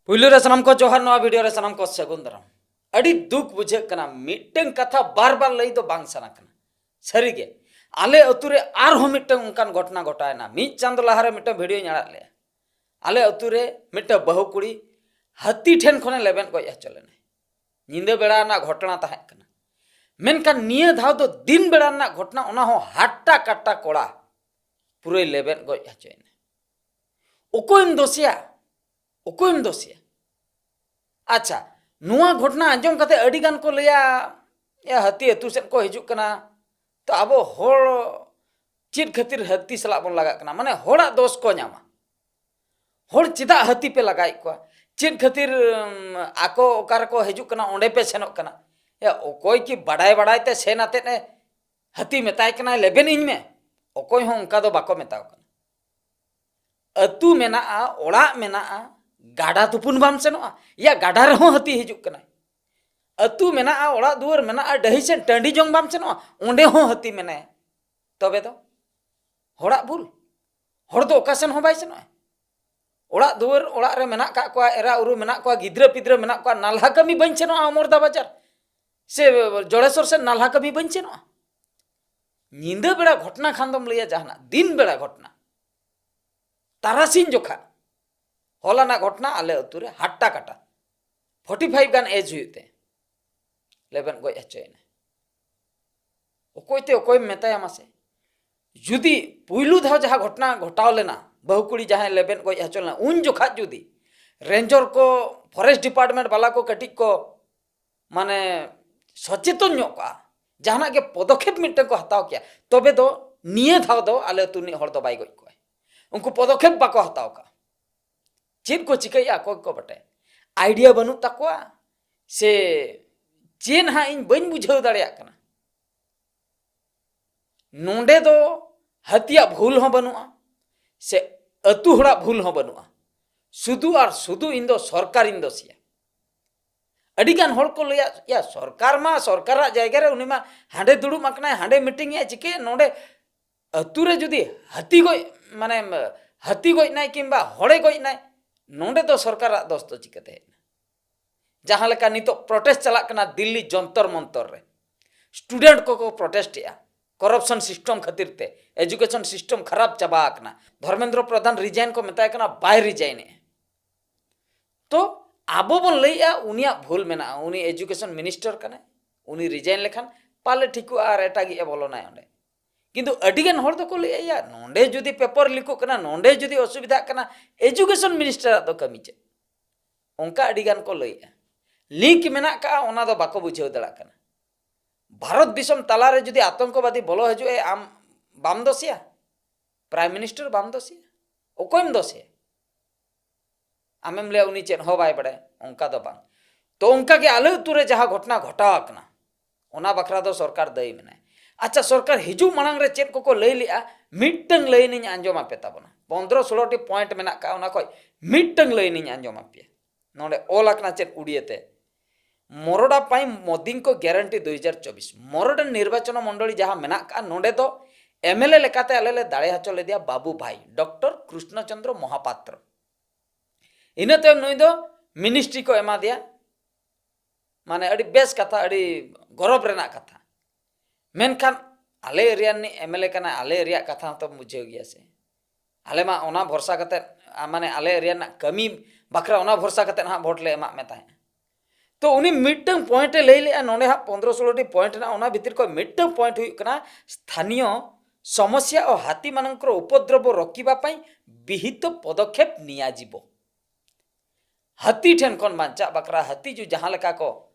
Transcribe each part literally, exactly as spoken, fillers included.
ᱯᱩᱭᱞᱩ ᱨᱮ ᱥᱟᱱᱟᱢ ᱠᱚ ᱡᱚᱦᱟᱨ, ᱱᱚᱣᱟ ᱵᱷᱤᱰᱤᱭᱳ ᱨᱮ ᱥᱟᱱᱟᱢ ᱠᱚ ᱥᱟᱹᱜᱩᱱ ᱫᱟᱨᱟᱢ᱾ ᱟᱹᱰᱤ ᱫᱩᱠ ᱵᱩᱡᱷᱟᱹᱜ ᱠᱟᱱᱟ, ᱢᱤᱫᱴᱟᱝ ᱠᱟᱛᱷᱟ ᱵᱟᱨ ᱵᱟᱨ ᱞᱟᱹᱭ ᱫᱚ ᱵᱟᱝ ᱥᱟᱱᱟ ᱠᱟᱱᱟ᱾ ᱥᱟᱹᱨᱤᱜᱮ, ᱟᱞᱮ ᱟᱹᱛᱩ ᱨᱮ ᱟᱨᱦᱚᱸ ᱢᱤᱫᱴᱟᱝ ᱚᱱᱠᱟᱱ ᱜᱷᱚᱴᱚᱱᱟ ᱜᱷᱚᱴᱟᱣᱮᱱᱟ᱾ ᱢᱤᱫ ᱪᱟᱸᱫᱚ ᱞᱟᱦᱟᱨᱮ ᱢᱤᱫᱴᱟᱝ ᱵᱷᱤᱰᱤᱭᱳᱧ ᱟᱲᱟᱜ ᱞᱮᱜᱼᱟ᱾ ᱟᱞᱮ ᱟᱹᱛᱩ ᱨᱮ ᱢᱤᱫᱴᱟᱝ ᱵᱟᱹᱦᱩ ᱠᱩᱲᱤ ᱦᱟᱹᱛᱤ ᱴᱷᱮᱱ ᱠᱷᱚᱱᱮ ᱞᱮᱵᱮᱫ ᱜᱚᱡ ᱦᱚᱪᱚ ᱞᱮᱱᱟᱭ᱾ ᱧᱤᱫᱟᱹ ᱵᱮᱲᱟ ᱨᱮᱱᱟᱜ ᱜᱷᱚᱴᱚᱱᱟ ᱛᱟᱦᱮᱸ ᱠᱟᱱᱟ᱾ ᱢᱮᱱᱠᱷᱟᱱ ᱱᱤᱭᱟᱹ ᱫᱷᱟᱣ ᱫᱚ ᱫᱤᱱ ᱵᱮᱲᱟ ᱨᱮᱱᱟᱜ ᱜᱷᱚᱴᱚᱱᱟ, ᱚᱱᱟ ᱦᱚᱸ ᱦᱟᱴᱴᱟ ᱠᱟᱴᱴᱟ ᱠᱚᱲᱟ ᱯᱩᱨᱟᱹᱭ ᱞᱮᱵᱮᱫ ᱜᱚᱡ ᱦᱚᱪᱚᱭᱮᱱᱟ᱾ ᱚᱠᱚᱭᱮᱢ ᱫᱳᱥᱮᱭᱟ? ᱚᱠᱚᱭᱮᱢ ᱫᱳᱥᱮᱭᱟ? ᱟᱪᱪᱷᱟ, ᱱᱚᱣᱟ ᱜᱷᱚᱴᱚᱱᱟ ᱟᱸᱡᱚᱢ ᱠᱟᱛᱮ ᱟᱹᱰᱤ ᱜᱟᱱ ᱠᱚ ᱞᱟᱹᱭᱟ, "ᱮ, ᱦᱟᱹᱛᱤ ᱟᱹᱛᱩ ᱥᱮᱫ ᱠᱚ ᱦᱤᱡᱩᱜ ᱠᱟᱱᱟ, ᱛᱚ ᱟᱵᱚ ᱦᱚᱲ ᱪᱮᱫ ᱠᱷᱟᱹᱛᱤᱨ ᱦᱟᱹᱛᱤ ᱥᱟᱞᱟᱜ ᱵᱚᱱ ᱞᱟᱜᱟᱜ ᱠᱟᱱᱟ?" ᱢᱟᱱᱮ ᱦᱚᱲᱟᱜ ᱫᱳᱥ ᱠᱚ ᱧᱟᱢᱟ᱾ ᱦᱚᱲ ᱪᱮᱫᱟᱜ ᱦᱟᱹᱛᱤ ᱯᱮ ᱞᱟᱜᱟᱭᱮᱫ ᱠᱚᱣᱟ? ᱪᱮᱫ ᱠᱷᱟᱹᱛᱤᱨ, ᱩᱢ, ᱟᱠᱚ ᱚᱠᱟ ᱨᱮᱠᱚ ᱦᱤᱡᱩᱜ ᱠᱟᱱᱟ ᱚᱸᱰᱮ ᱯᱮ ᱥᱮᱱᱚᱜ ᱠᱟᱱᱟ? ᱮ, ᱚᱠᱚᱭ ᱠᱤ ᱵᱟᱰᱟᱭ ᱵᱟᱰᱟᱭ ᱛᱮ ᱥᱮᱱ ᱟᱛᱮᱫ ᱮ ᱦᱟᱹᱛᱤ ᱢᱮᱛᱟᱭ ᱠᱟᱱᱟᱭ, "ᱞᱮᱵᱮᱱ ᱤᱧ ᱢᱮ"? ᱚᱠᱚᱭ ᱦᱚᱸ ᱚᱱᱠᱟ ᱫᱚ ᱵᱟᱠᱚ ᱢᱮᱛᱟᱣ ᱠᱟᱱᱟ᱾ ᱟᱹᱛᱩ ᱢᱮᱱᱟᱜᱼᱟ, ᱚᱲᱟᱜ ᱢᱮᱱᱟᱜᱼᱟ, ᱜᱟᱰᱟ ᱛᱩᱯᱩᱱ ᱵᱟᱢ ᱥᱮᱱᱚᱜᱼᱟ? ᱭᱟ, ᱜᱟᱰᱟ ᱨᱮᱦᱚᱸ ᱦᱟᱹᱛᱤ ᱦᱤᱡᱩᱜ ᱠᱟᱱᱟᱭ᱾ ᱟᱹᱛᱩ ᱢᱮᱱᱟᱜᱼᱟ, ᱚᱲᱟᱜ ᱫᱩᱣᱟᱹᱨ ᱢᱮᱱᱟᱜᱼᱟ, ᱰᱟᱹᱦᱤ ᱥᱮᱱ ᱴᱟᱺᱰᱤ ᱡᱚᱝ ᱵᱟᱢ ᱥᱮᱱᱚᱜᱼᱟ? ᱚᱸᱰᱮ ᱦᱚᱸ ᱦᱟᱹᱛᱤ ᱢᱮᱱᱟᱭᱟ᱾ ᱛᱚᱵᱮ ᱫᱚ ᱦᱚᱲᱟᱜ ᱵᱷᱩᱞ? ᱦᱚᱲ ᱫᱚ ᱚᱠᱟ ᱥᱮᱱ ᱦᱚᱸ ᱵᱟᱭ ᱥᱮᱱᱚᱜᱼᱟ᱾ ᱚᱲᱟᱜ ᱫᱩᱣᱟᱹᱨ, ᱚᱲᱟᱜ ᱨᱮ ᱢᱮᱱᱟᱜ ᱠᱟᱜ ᱠᱚᱣᱟ, ᱮᱨᱟ ᱩᱨᱩ ᱢᱮᱱᱟᱜ ᱠᱚᱣᱟ, ᱜᱤᱫᱽᱨᱟᱹ ᱯᱤᱫᱽᱨᱟᱹ ᱢᱮᱱᱟᱜ ᱠᱚᱣᱟ, ᱱᱟᱞᱦᱟ ᱠᱟᱹᱢᱤ ᱵᱟᱹᱧ ᱥᱮᱱᱚᱜᱼᱟ ᱚᱢᱚᱨᱫᱟ ᱵᱟᱡᱟᱨ ᱥᱮ ᱡᱚᱲᱮᱥᱚᱨ ᱥᱮᱱ ᱱᱟᱞᱦᱟ ᱠᱟᱹᱢᱤ ᱵᱟᱹᱧ ᱥᱮᱱᱚᱜᱼᱟ? ᱧᱤᱫᱟᱹ ᱵᱮᱲᱟ ᱜᱷᱚᱴᱚᱱᱟ ᱠᱷᱟᱱ ᱫᱚᱢ ᱞᱟᱹᱭᱟ ᱡᱟᱦᱟᱱᱟᱜ, ᱫᱤᱱ ᱵᱮᱲᱟ ᱜᱷᱚᱴᱚᱱᱟ, ᱛᱟᱨᱟᱥᱤᱧ ᱡᱚᱠᱷᱟ, ᱦᱚᱞᱟᱱᱟᱜ ᱜᱷᱚᱴᱚᱱᱟ ᱟᱞᱮ ᱟᱹᱛᱩ ᱨᱮ ᱦᱟᱴᱴᱟ ᱠᱟᱴᱟ, ᱯᱷᱳᱨᱴᱤ ᱯᱷᱟᱭᱤᱵᱷ ᱜᱟᱱ ᱮᱡᱽ ᱦᱩᱭᱩᱜ ᱛᱮ ᱞᱮᱵᱮᱫ ᱜᱚᱡ ᱦᱚᱪᱚᱭᱮᱱᱟ᱾ ᱚᱠᱚᱭ ᱛᱮ ᱚᱠᱚᱭᱮᱢ ᱢᱮᱛᱟᱭᱟ ᱢᱟᱥᱮ? ᱡᱩᱫᱤ ᱯᱩᱭᱞᱩ ᱫᱷᱟᱣ ᱡᱟᱦᱟᱸ ᱜᱷᱚᱴᱚᱱᱟ ᱜᱷᱚᱴᱟᱣ ᱞᱮᱱᱟ, ᱵᱟᱹᱦᱩ ᱠᱩᱲᱤ ᱡᱟᱦᱟᱸᱭ ᱞᱮᱵᱮᱫ ᱜᱚᱡ ᱦᱚᱪᱚ ᱞᱮᱱᱟ, ᱩᱱ ᱡᱚᱠᱷᱟᱡ ᱡᱩᱫᱤ ᱨᱮᱧᱡᱚᱨ ᱠᱚ, ᱯᱷᱚᱨᱮᱥᱴ ᱰᱤᱯᱟᱨᱴᱢᱮᱱᱴ ᱵᱟᱞᱟ ᱠᱚ ᱠᱟᱹᱴᱤᱡ ᱠᱚ ᱢᱟᱱᱮ ᱥᱚᱪᱮᱛᱚᱱ ᱧᱚᱜ ᱠᱚᱜᱼᱟ, ᱡᱟᱦᱟᱱᱟᱜ ᱜᱮ ᱯᱚᱫᱚᱠᱷᱮᱯ ᱢᱤᱫᱴᱟᱝ ᱠᱚ ᱦᱟᱛᱟᱣ ᱠᱮᱭᱟ, ᱛᱚᱵᱮ ᱫᱚ ᱱᱤᱭᱟᱹ ᱫᱷᱟᱣ ᱫᱚ ᱟᱞᱮ ᱟᱹᱛᱩ ᱨᱤᱱᱤᱡ ᱦᱚᱲ ᱫᱚ ᱵᱟᱭ ᱜᱚᱡ ᱠᱚᱣᱟᱭ᱾ ᱩᱱᱠᱩ ᱯᱚᱫᱚᱠᱷᱮᱯ ᱵᱟᱠᱚ ᱦᱟᱛᱟᱣ ᱠᱟᱜᱼᱟ᱾ ᱪᱮᱫ ᱠᱚ ᱪᱤᱠᱟᱹᱭᱮᱫᱼᱟ ᱟᱠᱚ ᱜᱮᱠᱚ ᱵᱟᱰᱟᱭᱟ᱾ ᱟᱭᱰᱤᱭᱟ ᱵᱟᱹᱱᱩᱜ ᱛᱟᱠᱚᱣᱟ ᱥᱮ ᱪᱮᱫ ᱦᱟᱸᱜ, ᱤᱧ ᱵᱟᱹᱧ ᱵᱩᱡᱷᱟᱹᱣ ᱫᱟᱲᱮᱭᱟᱜ ᱠᱟᱱᱟ᱾ ᱱᱚᱰᱮ ᱫᱚ ᱦᱟᱹᱛᱤᱭᱟᱜ ᱵᱷᱩᱞ ᱦᱚᱸ ᱵᱟᱹᱱᱩᱜᱼᱟ ᱥᱮ ᱟᱹᱛᱩ ᱦᱚᱲᱟᱜ ᱵᱷᱩᱞ ᱦᱚᱸ ᱵᱟᱹᱱᱩᱜᱼᱟ, ᱥᱩᱫᱷᱩ ᱟᱨ ᱥᱩᱫᱷᱩ ᱤᱧ ᱫᱚ ᱥᱚᱨᱠᱟᱨᱤᱧ ᱫᱳᱥᱤᱭᱟ᱾ ᱟᱹᱰᱤ ᱜᱟᱱ ᱦᱚᱲ ᱠᱚ ᱞᱟᱹᱭᱟ, "ᱭᱟ, ᱥᱚᱨᱠᱟᱨ ᱢᱟ ᱥᱚᱨᱠᱟᱨᱟᱜ ᱡᱟᱭᱜᱟ ᱨᱮ, ᱩᱱᱤ ᱢᱟ ᱦᱟᱸᱰᱮ ᱫᱩᱲᱩᱵ ᱟᱠᱟᱱᱟᱭ, ᱦᱟᱸᱰᱮ ᱢᱤᱴᱤᱝ ᱮ ᱪᱤᱠᱟᱹᱭᱟ, ᱱᱚᱰᱮ ᱟᱹᱛᱩ ᱨᱮ ᱡᱩᱫᱤ ᱦᱟᱹᱛᱤ ᱜᱚᱡ, ᱢᱟᱱᱮ ᱦᱟᱹᱛᱤ ᱜᱚᱡ ᱱᱟᱭ ᱠᱤᱝᱵᱟ ᱦᱚᱲᱮ ᱜᱚᱡ ᱱᱟᱭ, ᱱᱚᱰᱮ ᱫᱚ ᱥᱚᱨᱠᱟᱨᱟᱜ ᱫᱚᱥ ᱫᱚ ᱪᱤᱠᱟᱹᱛᱮ ᱦᱮᱡ ᱮᱱᱟ? ᱡᱟᱦᱟᱸ ᱞᱮᱠᱟ ᱱᱤᱛᱚᱜ ᱯᱨᱚᱴᱮᱥᱴ ᱪᱟᱞᱟᱜ ᱠᱟᱱᱟ ᱫᱤᱞᱞᱤ ᱡᱚᱱᱛᱚᱨ ᱢᱚᱱᱛᱚᱨ ᱨᱮ, ᱥᱴᱩᱰᱮᱱᱴ ᱠᱚᱠᱚ ᱯᱨᱚᱴᱮᱥᱴ ᱮᱜᱼᱟ ᱠᱚᱨᱟᱯᱥᱚᱱ ᱥᱤᱥᱴᱮᱢ ᱠᱷᱟᱹᱛᱤᱨ ᱛᱮ, ᱮᱡᱩᱠᱮᱥᱚᱱ ᱥᱤᱥᱴᱮᱢ ᱠᱷᱟᱨᱟᱯ ᱪᱟᱵᱟ ᱟᱠᱟᱱᱟ, ᱫᱷᱚᱨᱢᱮᱱᱫᱨᱚ ᱯᱨᱚᱫᱷᱟᱱ ᱨᱤᱡᱟᱭᱤᱱ ᱠᱚ ᱢᱮᱛᱟᱭ ᱠᱟᱱᱟ, ᱵᱟᱭ ᱨᱤᱡᱟᱭᱤᱱ ᱮᱜᱼᱟ᱾ ᱛᱚ ᱟᱵᱚ ᱵᱚᱱ ᱞᱟᱹᱭᱮᱜᱼᱟ ᱩᱱᱤᱭᱟᱜ ᱵᱷᱩᱞ ᱢᱮᱱᱟᱜᱼᱟ, ᱩᱱᱤ ᱮᱡᱩᱠᱮᱥᱚᱱ ᱢᱤᱱᱤᱥᱴᱟᱨ ᱠᱟᱱᱟᱭ, ᱩᱱᱤ ᱨᱤᱡᱟᱭᱤᱱ ᱞᱮᱠᱷᱟᱱ ᱯᱟᱞᱮ ᱴᱷᱤᱠᱚᱜᱼᱟ ᱟᱨ ᱮᱴᱟᱜᱤᱡ ᱮ ᱵᱚᱞᱚᱱᱟᱭ ᱚᱸᱰᱮ᱾ ᱠᱤᱱᱛᱩ ᱟᱹᱰᱤᱜᱟᱱ ᱦᱚᱲ ᱫᱚᱠᱚ ᱞᱟᱹᱭᱮᱜᱼᱟ, ᱭᱟ, ᱱᱚᱸᱰᱮ ᱡᱩᱫᱤ ᱯᱮᱯᱟᱨ ᱞᱤᱠᱚᱜ ᱠᱟᱱᱟ, ᱱᱚᱸᱰᱮ ᱡᱩᱫᱤ ᱚᱥᱩᱵᱤᱫᱷᱟᱜ ᱠᱟᱱᱟ, ᱮᱡᱩᱠᱮᱥᱚᱱ ᱢᱤᱱᱤᱥᱴᱟᱨᱟᱜ ᱫᱚ ᱠᱟᱹᱢᱤ ᱪᱮᱫ? ᱚᱱᱠᱟ ᱟᱹᱰᱤᱜᱟᱱ ᱠᱚ ᱞᱟᱹᱭᱮᱜᱼᱟ᱾ ᱞᱤᱝᱠ ᱢᱮᱱᱟᱜ ᱠᱟᱜᱼᱟ, ᱚᱱᱟ ᱫᱚ ᱵᱟᱠᱚ ᱵᱩᱡᱷᱟᱹᱣ ᱫᱟᱲᱮᱭᱟᱜ ᱠᱟᱱᱟ᱾ ᱵᱷᱟᱨᱚᱛ ᱫᱤᱥᱚᱢ ᱛᱟᱞᱟᱨᱮ ᱡᱩᱫᱤ ᱟᱛᱚᱝᱠᱚᱵᱟᱫᱤ ᱵᱚᱞᱚ ᱦᱤᱡᱩᱜ ᱮ, ᱟᱢ ᱵᱟᱢ ᱫᱳᱥᱮᱭᱟ? ᱯᱨᱟᱭᱤᱢ ᱢᱤᱱᱤᱥᱴᱟᱨ ᱵᱟᱢ ᱫᱳᱥᱮᱭᱟ? ᱚᱠᱚᱭᱮᱢ ᱫᱳᱥᱮᱭᱟ? ᱟᱢᱮᱢ ᱞᱟᱹᱭᱟ ᱩᱱᱤ ᱪᱮᱫ ᱦᱚᱸ ᱵᱟᱭ ᱵᱟᱲᱟᱭᱟ, ᱚᱱᱠᱟ ᱫᱚ ᱵᱟᱝ᱾ ᱛᱚ ᱚᱱᱠᱟ ᱜᱮ ᱟᱞᱮ ᱟᱹᱛᱩ ᱨᱮ ᱡᱟᱦᱟᱸ ᱜᱷᱚᱴᱚᱱᱟ ᱜᱷᱚᱴᱟᱣ ᱟᱠᱟᱱᱟ, ᱚᱱᱟ ᱵᱟᱠᱷᱨᱟ ᱫᱚ ᱥᱚᱨᱠᱟᱨ ᱫᱟᱹᱭᱤ ᱢᱮᱱᱟᱭ᱾ ᱟᱪᱪᱷᱟ, ᱥᱚᱨᱠᱟᱨ ᱦᱤᱡᱩᱜ ᱢᱟᱲᱟᱝ ᱨᱮ ᱪᱮᱫ ᱠᱚᱠᱚ ᱞᱟᱹᱭ ᱞᱮᱜᱼᱟ, ᱢᱤᱫᱴᱟᱝ ᱞᱟᱹᱭᱤᱱᱤᱧ ᱟᱸᱡᱚᱢ ᱟᱯᱮ ᱛᱟᱵᱚᱱᱟ᱾ ᱯᱚᱱᱫᱽᱨᱚ ᱥᱳᱞᱳ ᱴᱤ ᱯᱚᱭᱮᱱᱴ ᱢᱮᱱᱟᱜ ᱠᱟᱜᱼᱟ, ᱚᱱᱟ ᱠᱷᱚᱡ ᱢᱤᱫᱴᱟᱝ ᱞᱟᱹᱭᱤᱱᱤᱧ ᱟᱸᱡᱚᱢ ᱟᱯᱮᱭᱟ᱾ ᱱᱚᱰᱮ ᱚᱞ ᱟᱠᱟᱱᱟ ᱪᱮᱫ ᱩᱲᱤᱭᱟᱹ ᱛᱮ, ᱢᱚᱨᱚᱰᱟ ᱯᱟᱭ ᱢᱳᱫᱤᱝᱠᱚ ᱜᱮᱨᱮᱱᱴᱤ ᱫᱩ ᱦᱟᱡᱟᱨ ᱪᱚᱵᱵᱤᱥ᱾ ᱢᱚᱨᱚᱰᱟ ᱱᱤᱨᱵᱟᱪᱚᱱ ᱢᱚᱱᱰᱚᱞᱤ ᱡᱟᱦᱟᱸ ᱢᱮᱱᱟᱜ ᱠᱟᱜᱼᱟ, ᱱᱚᱰᱮ ᱫᱚ ᱮᱢ ᱮᱞ ᱮ ᱞᱮᱠᱟᱛᱮ ᱟᱞᱮ ᱞᱮ ᱫᱟᱲᱮ ᱦᱚᱪᱚ ᱞᱮᱫᱮᱭᱟ ᱵᱟᱵᱩ ᱵᱷᱟᱭ, ᱰᱚᱠᱴᱚᱨ ᱠᱨᱤᱥᱱᱚ ᱪᱚᱱᱫᱨᱚ ᱢᱚᱦᱟᱯᱟᱛᱨᱚ᱾ ᱤᱱᱟᱹ ᱛᱟᱭᱚᱢ ᱱᱩᱭ ᱫᱚ ᱢᱤᱱᱤᱥᱴᱨᱤ ᱠᱚ ᱮᱢᱟ ᱫᱮᱭᱟ᱾ ᱢᱟᱱᱮ ᱟᱹᱰᱤ ᱵᱮᱥ ᱠᱟᱛᱷᱟ, ᱟᱹᱰᱤ ᱜᱚᱨᱚᱵᱽ ᱨᱮᱱᱟᱜ ᱠᱟᱛᱷᱟ᱾ ᱢᱮᱱᱠᱷᱟᱱ ᱟᱞᱮ ᱮᱨᱤᱭᱟ ᱨᱤᱱᱤᱡ ᱮᱢ ᱮᱞ ᱮ ᱠᱟᱱᱟᱭ, ᱟᱞᱮ ᱮᱨᱤᱭᱟ ᱠᱟᱛᱷᱟ ᱦᱚᱸᱛᱚᱢ ᱵᱩᱡᱷᱟᱹᱣ ᱜᱮᱭᱟ ᱥᱮ᱾ ᱟᱞᱮ ᱢᱟ ᱚᱱᱟ ᱵᱷᱚᱨᱥᱟ ᱠᱟᱛᱮᱫ, ᱟ, ᱢᱟᱱᱮ ᱟᱞᱮ ᱮᱨᱤᱭᱟ ᱨᱮᱱᱟᱜ ᱠᱟᱹᱢᱤ ᱵᱟᱠᱷᱨᱟ ᱚᱱᱟ ᱵᱷᱚᱨᱥᱟ ᱠᱟᱛᱮᱫ ᱦᱟᱸᱜ ᱵᱷᱳᱴ ᱞᱮ ᱮᱢᱟᱜ ᱢᱮ ᱛᱟᱦᱮᱸᱫ᱾ ᱛᱚ ᱩᱱᱤ ᱢᱤᱫᱴᱟᱝ ᱯᱚᱭᱮᱱᱴ ᱮ ᱞᱟᱹᱭ ᱞᱮᱜᱼᱟ, ᱱᱚᱰᱮ ᱦᱟᱸᱜ ᱯᱚᱱᱫᱽᱨᱚ ᱥᱳᱞᱳ ᱴᱤ ᱯᱚᱭᱮᱱᱴ ᱦᱮᱱᱟᱜᱼᱟ, ᱚᱱᱟ ᱵᱷᱤᱛᱤᱨ ᱠᱷᱚᱱ ᱢᱤᱫᱴᱟᱝ ᱯᱚᱭᱮᱱᱴ ᱦᱩᱭᱩᱜ ᱠᱟᱱᱟ ᱥᱛᱷᱟᱱᱤᱭᱚ ᱥᱚᱢᱚᱥᱭᱟ ᱳ ᱦᱟᱹᱛᱤ ᱢᱟᱱᱠᱨᱚ ᱩᱯᱚᱫᱽᱨᱚᱵᱚ ᱨᱚᱠᱤᱵᱟ ᱯᱟᱭ ᱵᱤᱦᱤᱛ ᱯᱚᱫᱚᱠᱷᱮᱯ ᱱᱤᱭᱟᱡᱤᱵᱚ᱾ ᱦᱟᱹᱛᱤ ᱴᱷᱮᱱ ᱠᱷᱚᱱ ᱵᱟᱧᱪᱟᱜ ᱵᱟᱠᱷᱨᱟ ᱦᱟᱹᱛᱤ ᱡᱩ ᱡᱟᱦᱟᱸ ᱞᱮᱠᱟ ᱠᱚ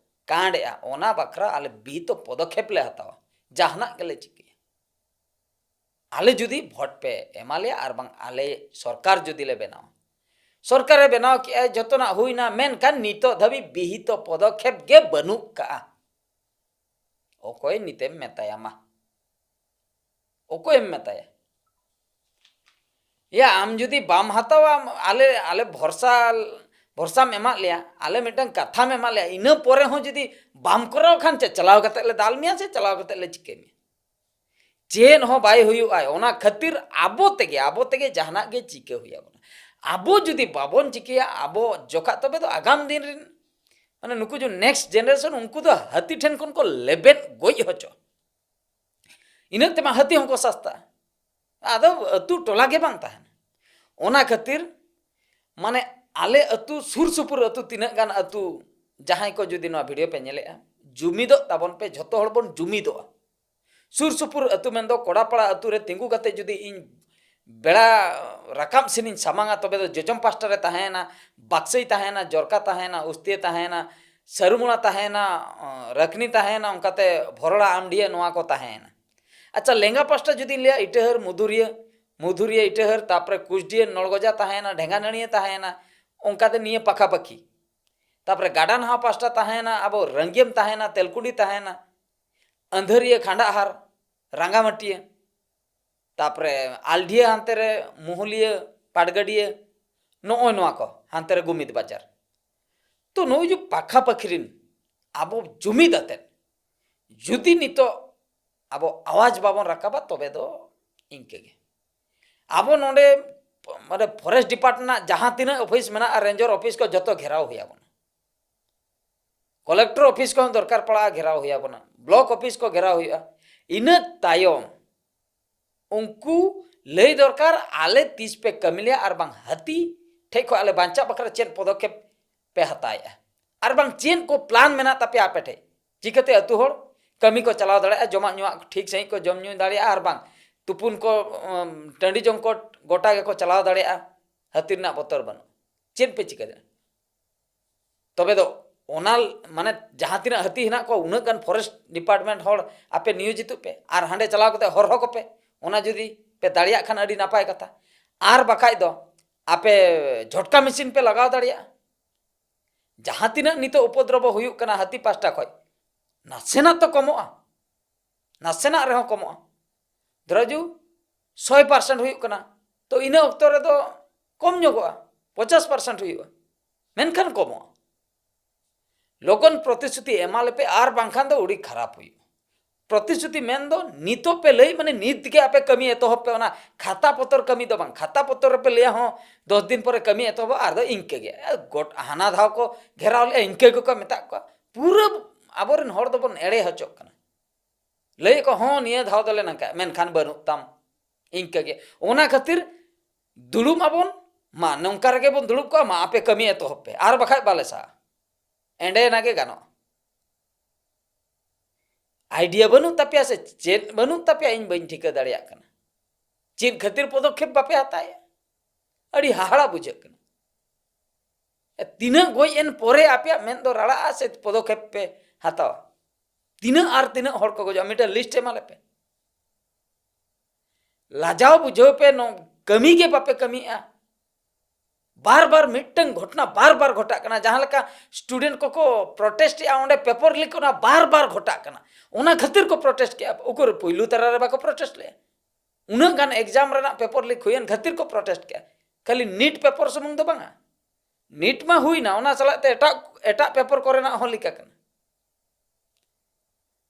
ᱠᱟᱸᱰ ᱮᱜᱼᱟ, ᱚᱱᱟ ᱵᱟᱠᱷᱨᱟ ᱟᱞᱮ ᱵᱤᱦᱤᱛ ᱯᱚᱫᱚᱠᱷᱮᱯ ᱞᱮ ᱦᱟᱛᱟᱣᱟ, ᱡᱟᱦᱟᱱᱟᱜ ᱜᱮᱞᱮ ᱪᱤᱠᱟᱹᱭᱟ᱾ ᱟᱞᱮ ᱡᱩᱫᱤ ᱵᱷᱳᱴ ᱯᱮ ᱮᱢᱟ ᱞᱮᱭᱟ ᱟᱨ ᱵᱟᱝ ᱟᱞᱮ ᱥᱚᱨᱠᱟᱨ ᱡᱩᱫᱤ ᱞᱮ ᱵᱮᱱᱟᱣᱟ, ᱥᱚᱨᱠᱟᱨᱮ ᱵᱮᱱᱟᱣ ᱠᱮᱜᱼᱟ, ᱡᱚᱛᱚᱱᱟᱜ ᱦᱩᱭᱱᱟ, ᱢᱮᱱᱠᱷᱟᱱ ᱱᱤᱛᱚᱜ ᱫᱷᱟᱹᱵᱤᱡ ᱵᱤᱦᱤᱛ ᱯᱚᱫᱚᱠᱷᱮᱯ ᱜᱮ ᱵᱟᱹᱱᱩᱜ ᱠᱟᱜᱼᱟ᱾ ᱚᱠᱚᱭ ᱱᱤᱛᱮᱢ ᱢᱮᱛᱟᱭᱟ ᱢᱟ? ᱚᱠᱚᱭᱮᱢ ᱢᱮᱛᱟᱭᱟ? ᱭᱟ, ᱟᱢ ᱡᱩᱫᱤ ᱵᱟᱢ ᱦᱟᱛᱟᱣᱟ, ᱟᱞᱮ, ᱟᱞᱮ ᱵᱷᱚᱨᱥᱟ, ᱵᱷᱚᱨᱥᱟᱢ ᱮᱢᱟᱜ ᱞᱮᱭᱟ, ᱟᱞᱮ ᱢᱤᱫᱴᱟᱝ ᱠᱟᱛᱷᱟᱢ ᱮᱢᱟᱜ ᱞᱮᱭᱟ, ᱤᱱᱟᱹ ᱯᱚᱨᱮ ᱦᱚᱸ ᱡᱩᱫᱤ ᱵᱟᱢ ᱠᱚᱨᱟᱣ ᱠᱷᱟᱱ ᱪᱮᱫ, ᱪᱟᱞᱟᱣ ᱠᱟᱛᱮ ᱞᱮ ᱫᱟᱞ ᱢᱮᱭᱟ ᱥᱮ ᱪᱟᱞᱟᱣ ᱠᱟᱛᱮ ᱞᱮ ᱪᱤᱠᱟᱹ ᱢᱮᱭᱟ? ᱪᱮᱫ ᱦᱚᱸ ᱵᱟᱭ ᱦᱩᱭᱩᱜᱼᱟ᱾ ᱚᱱᱟ ᱠᱷᱟᱹᱛᱤᱨ ᱟᱵᱚ ᱛᱮᱜᱮ, ᱟᱵᱚ ᱛᱮᱜᱮ ᱡᱟᱦᱟᱱᱟᱜ ᱜᱮ ᱪᱤᱠᱟᱹ ᱦᱩᱭ ᱟᱵᱚᱱᱟ᱾ ᱟᱵᱚ ᱡᱩᱫᱤ ᱵᱟᱵᱚᱱ ᱪᱤᱠᱟᱹᱭᱟ, ᱟᱵᱚ ᱡᱚᱠᱷᱟ, ᱛᱚᱵᱮ ᱫᱚ ᱟᱜᱟᱢ ᱫᱤᱱ ᱨᱮᱱ, ᱢᱟᱱᱮ, ᱱᱩᱠᱩ ᱡᱮ next generation, ᱩᱱᱠᱩ ᱫᱚ ᱦᱟᱹᱛᱤ ᱴᱷᱮᱱ ᱠᱷᱚᱱ ᱠᱚ ᱞᱮᱵᱮᱫ ᱜᱚᱡ ᱦᱚᱪᱚ᱾ ᱤᱱᱟᱹᱜ ᱛᱮᱢᱟ ᱦᱟᱹᱛᱤ ᱦᱚᱸᱠᱚ ᱥᱟᱥᱛᱟᱜᱼᱟ᱾ ᱟᱫᱚ ᱟᱹᱛᱩ ᱴᱚᱞᱟ ᱜᱮ ᱵᱟᱝ ᱛᱟᱦᱮᱱᱟ᱾ ᱚᱱᱟ ᱠᱷᱟᱹᱛᱤᱨ, ᱢᱟᱱᱮ, ᱟᱞᱮ ᱟᱹᱛᱩ ᱥᱩᱨ ᱥᱩᱯᱩᱨ ᱟᱹᱛᱩ ᱛᱤᱱᱟᱹᱜ ᱜᱟᱱ ᱟᱹᱛᱩ, ᱡᱟᱦᱟᱸᱭ ᱠᱚ ᱡᱩᱫᱤ ᱱᱚᱣᱟ video ᱯᱮ ᱧᱮᱞᱮᱫᱼᱟ, ᱡᱩᱢᱤᱫᱚᱜ ᱛᱟᱵᱚᱱ ᱯᱮ, ᱡᱷᱚᱛᱚ ᱦᱚᱲ ᱵᱚᱱ ᱡᱩᱢᱤᱫᱚᱜᱼᱟ᱾ ᱥᱩᱨ ᱥᱩᱯᱩᱨ ᱟᱹᱛᱩ ᱢᱮᱱᱫᱚ ᱠᱚᱲᱟᱯᱟᱲᱟ ᱟᱹᱛᱩ ᱨᱮ ᱛᱤᱸᱜᱩ ᱠᱟᱛᱮ ᱡᱩᱫᱤ ᱤᱧ ᱵᱮᱲᱟ ᱨᱟᱠᱟᱵ ᱥᱮᱱᱤᱧ ᱥᱟᱢᱟᱝᱟ, ᱛᱚᱵᱮ ᱫᱚ ᱡᱚᱡᱚᱢ ᱯᱟᱥᱴᱟ ᱨᱮ ᱛᱟᱦᱮᱸᱭᱮᱱᱟ, ᱵᱟᱠᱥᱟᱹᱭ ᱛᱟᱦᱮᱸᱭᱮᱱᱟ, ᱡᱚᱨᱠᱟ ᱛᱟᱦᱮᱸᱭᱮᱱᱟ, ᱩᱥᱛᱤᱭᱟᱹ ᱛᱟᱦᱮᱸᱭᱮᱱᱟ, ᱥᱟᱹᱨᱩᱢᱩᱲᱟ ᱛᱟᱦᱮᱸᱭᱮᱱᱟ, ᱨᱟᱹᱠᱱᱤ ᱛᱟᱦᱮᱸᱭᱮᱱᱟ, ᱚᱱᱠᱟᱛᱮ ᱵᱷᱚᱨᱚᱲᱟ, ᱟᱢᱰᱤᱭᱟᱹ, ᱱᱚᱣᱟ ᱠᱚ ᱛᱟᱦᱮᱸᱭᱮᱱᱟ᱾ ᱟᱪᱪᱷᱟ, ᱞᱮᱸᱜᱟ ᱯᱟᱥᱴᱟ ᱡᱩᱫᱤᱧ ᱞᱟᱹᱭᱟ, ᱤᱴᱟᱹᱦᱟᱹᱨ, ᱢᱩᱫᱷᱩᱨᱤᱭᱟᱹ, ᱢᱩᱫᱷᱩᱨᱤᱭᱟᱹ, ᱤᱴᱟᱹᱦᱟᱹᱨ, ᱛᱟᱨᱯᱚᱨᱮ ᱠᱩᱥᱰᱤᱭᱟᱹ, ᱱᱚᱲᱜᱚᱡᱟ ᱛᱟᱦᱮᱸᱭᱮᱱᱟ, ᱰᱷᱮᱸᱜᱟᱱᱟᱹᱲᱤᱭᱟᱹ ᱛᱟᱦᱮᱸᱭᱮᱱᱟ, ᱚᱱᱠᱟᱛᱮ ᱱᱤᱭᱟᱹ ᱯᱟᱠᱷᱟᱯᱟᱠᱷᱤ᱾ ᱛᱟᱨᱯᱚᱨᱮ ᱜᱟᱰᱟ ᱱᱟᱦᱟ ᱯᱟᱥᱴᱟ ᱛᱟᱦᱮᱸᱭᱮᱱᱟ, ᱟᱵᱚ ᱨᱟᱹᱝᱜᱤᱭᱟᱹᱢ ᱛᱟᱦᱮᱸᱭᱮᱱᱟ, ᱛᱮᱞᱠᱩᱰᱤ ᱛᱟᱦᱮᱸᱭᱮᱱᱟ, ᱟᱹᱱᱫᱷᱟᱹᱨᱤᱭᱟᱹ, ᱠᱷᱟᱸᱰᱟᱦᱟᱨ, ᱨᱟᱸᱜᱟᱢᱟᱹᱴᱤᱭᱟᱹ, ᱛᱟᱨᱯᱚᱨᱮ ᱟᱞᱰᱷᱤᱭᱟᱹ ᱦᱟᱱᱛᱮ ᱨᱮ ᱢᱩᱦᱩᱞᱤᱭᱟᱹ, ᱯᱟᱴᱜᱟᱹᱰᱤᱭᱟᱹ, ᱱᱚᱜᱼᱚᱭ ᱱᱚᱣᱟ ᱠᱚ ᱦᱟᱱᱛᱮ ᱨᱮ ᱜᱩᱢᱤᱫ ᱵᱟᱡᱟᱨ᱾ ᱛᱚ, ᱱᱚᱜᱼᱚᱭ ᱡᱮ ᱯᱟᱠᱷᱟᱯᱟᱠᱷᱤ ᱨᱤᱱ ᱟᱵᱚ ᱡᱩᱢᱤᱫ ᱟᱛᱮᱫ ᱡᱩᱫᱤ ᱱᱤᱛᱚᱜ ᱟᱵᱚ ᱟᱣᱟᱡᱽ ᱵᱟᱵᱚᱱ ᱨᱟᱠᱟᱵᱟ, ᱛᱚᱵᱮ ᱫᱚ ᱤᱱᱠᱟᱹ ᱜᱮ᱾ ᱟᱵᱚ ᱱᱚᱰᱮ, ᱢᱟᱱᱮ, forest department ᱨᱮᱱᱟᱜ ᱡᱟᱦᱟᱸ ᱛᱤᱱᱟᱹᱜ office ᱢᱮᱱᱟᱜᱼᱟ, ranger office ᱠᱚ ᱡᱚᱛᱚ ᱜᱷᱮᱨᱟᱣ ᱦᱩᱭ ᱟᱵᱚᱱᱟ, collector office ᱠᱚᱦᱚᱸ ᱫᱚᱨᱠᱟᱨ ᱯᱟᱲᱟᱜᱼᱟ, ᱜᱷᱮᱨᱟᱣ ᱦᱩᱭ ᱟᱵᱚᱱᱟ, block office ᱠᱚ ᱜᱷᱮᱨᱟᱣ ᱦᱩᱭᱩᱜᱼᱟ᱾ ᱤᱱᱟᱹ ᱛᱟᱭᱚᱢ ᱩᱱᱠᱩ ᱞᱟᱹᱭ ᱫᱚᱨᱠᱟᱨ, ᱟᱞᱮ ᱛᱤᱥ ᱯᱮ ᱠᱟᱹᱢᱤ ᱞᱮᱭᱟ, ᱟᱨ ᱵᱟᱝ ᱦᱟᱹᱛᱤ ᱴᱷᱮᱡ ᱠᱷᱚᱱ ᱟᱞᱮ ᱵᱟᱧᱪᱟᱜ ᱵᱟᱠᱷᱨᱟ ᱪᱮᱫ ᱯᱚᱫᱚᱠᱷᱮᱯ ᱯᱮ ᱦᱟᱛᱟᱣᱮᱫᱼᱟ, ᱟᱨ ᱵᱟᱝ ᱪᱮᱫ ᱠᱚ plan ᱢᱮᱱᱟᱜ ᱛᱟᱯᱮᱭᱟ ᱟᱯᱮ ᱴᱷᱮᱡ, ᱪᱤᱠᱟᱹᱛᱮ ᱟᱹᱛᱩ ᱦᱚᱲ ᱠᱟᱹᱢᱤ ᱠᱚ ᱪᱟᱞᱟᱣ ᱫᱟᱲᱮᱭᱟᱜᱼᱟ, ᱡᱚᱢᱟᱜ ᱧᱩᱣᱟᱜ ᱴᱷᱤᱠ ᱥᱟᱺᱦᱤᱡ ᱠᱚ ᱡᱚᱢ ᱧᱩ ᱫᱟᱲᱮᱭᱟᱜᱼᱟ, ᱟᱨ ᱵᱟᱝ ᱛᱩᱯᱩᱱ ᱠᱚ, ᱩᱢ, ᱴᱟᱺᱰᱤ ᱡᱚᱝ ᱠᱚ ᱜᱚᱴᱟ ᱜᱮᱠᱚ ᱪᱟᱞᱟᱣ ᱫᱟᱲᱮᱭᱟᱜᱼᱟ, ᱦᱟᱹᱛᱤ ᱨᱮᱱᱟᱜ ᱵᱚᱛᱚᱨ ᱵᱟᱹᱱᱩᱜ᱾ ᱪᱮᱫ ᱯᱮ ᱪᱤᱠᱟᱹ ᱫᱟᱲᱮᱭᱟᱜᱼᱟ? ᱛᱚᱵᱮ ᱫᱚ ᱚᱱᱟ, ᱢᱟᱱᱮ, ᱡᱟᱦᱟᱸ ᱛᱤᱱᱟᱹᱜ ᱦᱟᱹᱛᱤ ᱦᱮᱱᱟᱜ ᱠᱚᱣᱟ, ᱩᱱᱟᱹᱜ ᱜᱟᱱ forest department ᱦᱚᱲ ᱟᱯᱮ ᱱᱤᱭᱳᱡᱤᱛᱚᱜ ᱯᱮ ᱟᱨ ᱦᱟᱸᱰᱮ ᱪᱟᱞᱟᱣ ᱠᱟᱛᱮ ᱦᱚᱨᱦᱚ ᱠᱚᱯᱮ᱾ ᱚᱱᱟ ᱡᱩᱫᱤ ᱯᱮ ᱫᱟᱲᱮᱭᱟᱜ ᱠᱷᱟᱱ ᱟᱹᱰᱤ ᱱᱟᱯᱟᱭ ᱠᱟᱛᱷᱟ, ᱟᱨ ᱵᱟᱠᱷᱟᱡ ᱫᱚ ᱟᱯᱮ ᱡᱷᱚᱴᱠᱟ machine ᱯᱮ ᱞᱟᱜᱟᱣ ᱫᱟᱲᱮᱭᱟᱜᱼᱟ᱾ ᱡᱟᱦᱟᱸ ᱛᱤᱱᱟᱹᱜ ᱱᱤᱛᱚᱜ ᱩᱯᱚᱫᱨᱚᱵᱚ ᱦᱩᱭᱩᱜ ᱠᱟᱱᱟ ᱦᱟᱹᱛᱤ ᱯᱟᱥᱴᱟ ᱠᱷᱚᱡ, ᱱᱟᱥᱮᱱᱟᱜ ᱛᱚ ᱠᱚᱢᱚᱜᱼᱟ, ᱱᱟᱥᱮᱱᱟᱜ ᱨᱮᱦᱚᱸ ᱠᱚᱢᱚᱜᱼᱟ᱾ ᱫᱷᱚᱨᱚ ᱡᱩ ᱥᱚᱭ percent ᱦᱩᱭᱩᱜ ᱠᱟᱱᱟ, ᱛᱚ ᱤᱱᱟᱹ ᱚᱠᱛᱚ ᱨᱮᱫᱚ ᱠᱚᱢ ᱧᱚᱜᱚᱜᱼᱟ, ᱯᱚᱧᱪᱟᱥ percent ᱦᱩᱭᱩᱜᱼᱟ, ᱢᱮᱱᱠᱷᱟᱱ ᱠᱚᱢᱚᱜᱼᱟ᱾ ᱞᱚᱜᱚᱱ ᱯᱨᱚᱛᱤᱥᱨᱩᱛᱤ ᱮᱢᱟ ᱞᱮᱯᱮ, ᱟᱨ ᱵᱟᱝᱠᱷᱟᱱ ᱫᱚ ᱟᱹᱰᱤ ᱠᱷᱟᱨᱟᱯ ᱦᱩᱭᱩᱜᱼᱟ᱾ ᱯᱨᱚᱛᱤᱥᱨᱩᱛᱤ ᱢᱮᱱ ᱫᱚ ᱱᱤᱛᱚᱜ ᱯᱮ ᱞᱟᱹᱭ, ᱢᱟᱱᱮ ᱱᱤᱛ ᱜᱮ ᱟᱯᱮ ᱠᱟᱹᱢᱤ ᱮᱛᱚᱦᱚᱵ ᱯᱮ, ᱚᱱᱟ ᱠᱷᱟᱛᱟ ᱯᱚᱛᱚᱨ ᱠᱟᱹᱢᱤ ᱫᱚ ᱵᱟᱝ᱾ ᱠᱷᱟᱛᱟ ᱯᱚᱛᱚᱨ ᱨᱮᱯᱮ ᱞᱟᱹᱭᱟ ᱦᱚᱸ ᱫᱚᱥ ᱫᱤᱱ ᱯᱚᱨᱮ ᱠᱟᱹᱢᱤ ᱮᱛᱚᱦᱚᱵᱚᱜᱼᱟ, ᱟᱨ ᱫᱚ ᱤᱱᱠᱟᱹ ᱜᱮ᱾ ᱜᱚᱴ ᱦᱟᱱᱟ ᱫᱷᱟᱣ ᱠᱚ ᱜᱷᱮᱨᱟᱣ ᱞᱮᱜᱼᱟ, ᱤᱱᱠᱟᱹ ᱜᱮᱠᱚ ᱢᱮᱛᱟᱜ ᱠᱚᱣᱟ᱾ ᱯᱩᱨᱟᱹ ᱟᱵᱚᱨᱮᱱ ᱦᱚᱲ ᱫᱚᱵᱚᱱ ᱮᱲᱮ ᱦᱚᱪᱚᱜ ᱠᱟᱱᱟ᱾ ᱞᱟᱹᱭ ᱟᱠᱚ, ᱦᱚᱸ, ᱱᱤᱭᱟᱹ ᱫᱷᱟᱣ ᱫᱚᱞᱮ ᱱᱚᱝᱠᱟ, ᱢᱮᱱᱠᱷᱟᱱ ᱵᱟᱹᱱᱩᱜ ᱛᱟᱢ᱾ ᱤᱱᱠᱟᱹ ᱜᱮ᱾ ᱚᱱᱟ ᱠᱷᱟᱹᱛᱤᱨ ᱫᱩᱲᱩᱵ ᱟᱵᱚᱱ, ᱢᱟ ᱱᱚᱝᱠᱟ ᱨᱮᱜᱮ ᱵᱚᱱ ᱫᱩᱲᱩᱵ ᱠᱚᱜᱼᱟ, ᱢᱟ ᱟᱯᱮ ᱠᱟᱹᱢᱤ ᱮᱛᱚᱦᱚᱵ ᱯᱮ, ᱟᱨ ᱵᱟᱠᱷᱟᱡ ᱵᱟᱞᱮ ᱥᱟᱦᱟ᱾ ᱮᱸᱰᱮᱱᱟ ᱜᱮ ᱜᱟᱱᱚᱜᱼᱟ᱾ ᱟᱭᱰᱤᱭᱟ ᱵᱟᱹᱱᱩᱜ ᱛᱟᱯᱮᱭᱟ ᱥᱮ ᱪᱮᱫ ᱵᱟᱹᱱᱩᱜ ᱛᱟᱯᱮᱭᱟ, ᱤᱧ ᱵᱟᱹᱧ ᱴᱷᱤᱠᱟᱹ ᱫᱟᱲᱮᱭᱟᱜ ᱠᱟᱱᱟ᱾ ᱪᱮᱫ ᱠᱷᱟᱹᱛᱤᱨ ᱯᱚᱫᱚᱠᱷᱮᱯ ᱵᱟᱯᱮ ᱦᱟᱛᱟᱣᱮᱫᱼᱟ? ᱟᱹᱰᱤ ᱦᱟᱦᱟᱲᱟ ᱵᱩᱡᱷᱟᱹᱜ ᱠᱟᱱᱟ᱾ ᱛᱤᱱᱟᱹᱜ ᱜᱚᱡ ᱮᱱ ᱯᱚᱨᱮ ᱟᱯᱮᱭᱟᱜ ᱢᱮᱫ ᱫᱚ ᱨᱟᱲᱟᱜᱼᱟ ᱥᱮ ᱯᱚᱫᱚᱠᱷᱮᱯ ᱯᱮ ᱦᱟᱛᱟᱣᱟ? ᱛᱤᱱᱟᱹᱜ ᱟᱨ ᱛᱤᱱᱟᱹᱜ ᱦᱚᱲ ᱠᱚ ᱜᱚᱡᱚᱜᱼᱟ, ᱢᱤᱫᱴᱮᱱ ᱞᱤᱥᱴ ᱮᱢᱟ ᱞᱮᱯᱮ᱾ ᱞᱟᱡᱟᱣ ᱵᱩᱡᱷᱟᱹᱣ ᱯᱮ, ᱱᱚ-, ᱠᱟᱹᱢᱤ ᱜᱮ ᱵᱟᱯᱮ ᱠᱟᱹᱢᱤᱭᱮᱫᱼᱟ᱾ ᱵᱟᱨ ᱵᱟᱨ ᱢᱤᱫᱴᱟᱝ ᱜᱷᱚᱴᱚᱱᱟ ᱵᱟᱨ ᱵᱟᱨ ᱜᱷᱚᱴᱟᱜ ᱠᱟᱱᱟ᱾ ᱡᱟᱦᱟᱸ ᱞᱮᱠᱟ ᱥᱴᱩᱰᱮᱱᱴ ᱠᱚᱠᱚ ᱯᱨᱚᱴᱮᱥᱴ ᱮᱫᱼᱟ, ᱚᱸᱰᱮ ᱯᱮᱯᱚᱨ ᱞᱤᱠ ᱚᱱᱟ ᱵᱟᱨ ᱵᱟᱨ ᱜᱷᱚᱴᱟᱜ ᱠᱟᱱᱟ᱾ ᱚᱱᱟ ᱠᱷᱟᱹᱛᱤᱨ ᱠᱚ ᱯᱨᱚᱴᱮᱥᱴ ᱠᱮᱫᱼᱟ᱾ ᱩᱠᱩᱨ ᱯᱩᱭᱞᱩ ᱛᱟᱨᱟ ᱨᱮ ᱵᱟᱠᱚ ᱯᱨᱚᱴᱮᱥᱴ ᱞᱮᱫᱼᱟ? ᱩᱱᱟᱹᱜ ᱜᱟᱱ ᱮᱠᱡᱟᱢ ᱨᱮᱱᱟᱜ ᱯᱮᱯᱚᱨ ᱞᱤᱠ ᱦᱩᱭᱮᱱ ᱠᱷᱟᱹᱛᱤᱨ ᱠᱚ ᱯᱨᱚᱴᱮᱥᱴ ᱠᱮᱫᱼᱟ᱾ ᱠᱷᱟᱹᱞᱤ ᱱᱤᱴ ᱯᱮᱯᱚᱨ ᱥᱩᱢᱩᱝ ᱫᱚ ᱵᱟᱝᱟ, ᱱᱤᱴ ᱢᱟ ᱦᱩᱭᱱᱟ, ᱚᱱᱟ ᱥᱟᱞᱟᱜ ᱛᱮ ᱮᱴᱟᱜ, ᱮᱴᱟᱜ ᱯᱮᱯᱚᱨ ᱠᱚᱨᱮᱱᱟᱜ ᱦᱚᱸ ᱞᱤᱠ ᱟᱠᱟᱱᱟ᱾